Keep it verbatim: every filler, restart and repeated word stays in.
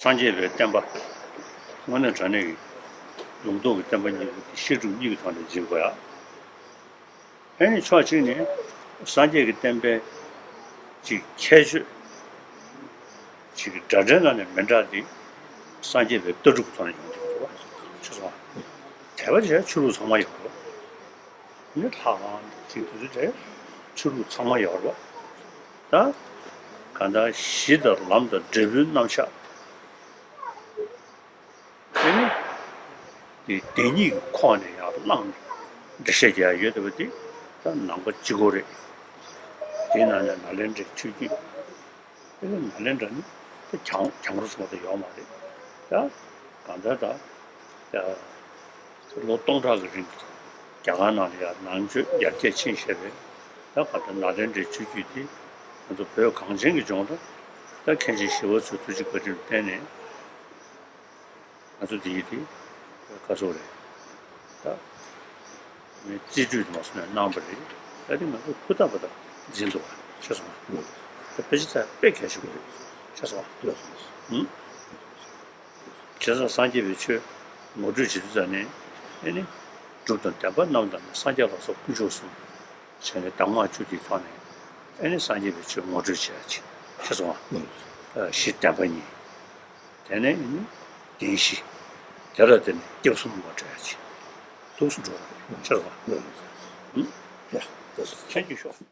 སངས་རྒྱས་པའི་བསྟན་པ། དངོས་གནས་དྲང་གནས་ཀྱི་ལུང་རྟོགས་ཀྱི་བསྟན་པ་གཉིས་པོ་དེ་བཤད་སྒྲུབ་གཉིས་ཀྱི་ཐོག་ནས་འཛིན་དགོས་ཡ། ཨེ་ནི་ཕྱོགས་གཅིག་ནས་སངས་རྒྱས་ཀྱི་བསྟན་པའི་ཅིག་ཁྱད་ཆོས་ཅིག་གི་འདྲ་འདྲའི་ནང་ནས་མི་འདྲ་དེ་སངས་རྒྱས་པའི་ལྟ་གྲུབ་ཐོག་ནས་ཡོང་གི་འདུག་པ། ཤེས་སོང་ང་། དད་པ་བྱས་ཆོས་ལུགས་ཚང་མ་ཡོད་རེད། ནི་ལྷ་ཁང་ཅིག་དེ་ཚོ་དེ་ཆོས་ལུགས་ཚང་མ་ཡོད་རེད་པ། ད་གང་ལྟར་གཞི་དང་ལམ་དང་འབྲས་བུའི་རྣམ་གཞག་དེ་ནི་དེ་བདེན་གཉིས་ཀྱི་ཁོག་ནས་ཡར་བླངས་ནས་འགྲེལ་བཤད་རྒྱག་ཡ་ཡོད་བསྡད་པ་དེ་ད་ནང་པ་གཅིག་པོ་རེད། དེའི་ནང་ནས་ནཱ་ལེནྡྲའི་ཆོས་བརྒྱུད། དེ་ནི་ནཱ་ལེནྡྲ་ནི་ད་གྱང་གྱང་རོ་སོགས་དེ་ཡོད་མ་རེད། ད་གང་ལྟར་ད་ད་ལོ་སྟོང་ཕྲག་གི་རིང་རྒྱ་གར་ནང་ལ་ཡང་ནང་ཆོས་ཡར་རྒྱས་ཕྱིན་བཞག་པས། ད་གང་ལྟར་ནཱ་ལེནྡྲའི་ཆོས་བརྒྱུད་དེ་ང་ཚོ་བོད་གངས་ཅན་གྱི་ལྗོངས་ལ་ད་མཁན་ཆེན་ཞི་བ་འཚོའི་ཐུགས་རྗེ་བཀའ་དྲིན་ལ་བརྟེན་ནས། ང་ཚོ་འདི་ཡི་དེ་ཁ་སོ་རེད། ད་མི་རྩིས་སྤྲོད་དུ་མ་སོང་ནས་གནང་བ་རེད། ད་དེ་ང་ཚོ་ཧུར་ཐག་པ་དང་འཛིན་འདུག་བ། ཤེས་སོང་ང་། ད་དཔེ་ཆ་ཚད་དཔེ་གལ་ཆེན་པོ་རེད། ཤེས་སོང་ང་། ཧུམ། བྱས་ཙང་སངས་རྒྱས་པའི་ཆོས་ངོ་སྤྲོད་བྱེད་དུས་ཙ་ནས་ཨེ་ནི་སྒྲུབ་དང་བདེན་པ་རྣམས་དང་ནི་སངས་རྒྱས་ལ་སོགས་དཀོན་མཆོག་གསུམ། བྱས་ནས་གདམས་ངག་བཅུ་དེའི་ཐོག་ནས་ཨེ་ནི་སངས་རྒྱས་པའི་ཆོས་ངོ་སྤྲོད་བྱེད་ཡ་ཅིག། ཤེས་སོང་ང་། ཨ། གཞི་བདེན་པ་གཉིས། དེ་ནས་ཨེ་ནི་བདེན་བཞི། དེ་ལ་བརྟེན་ནས་སྐྱབས་གསུམ་ངོ་སྤྲོད་ཡ་ཅིག། ཐུགས་སུ་འགྲོ་བ་རེད། ཤེས་སོང་ང་། ཨུ། ཡ། ཐུགས་སུ་ཆེན་གྱི་ཤོག།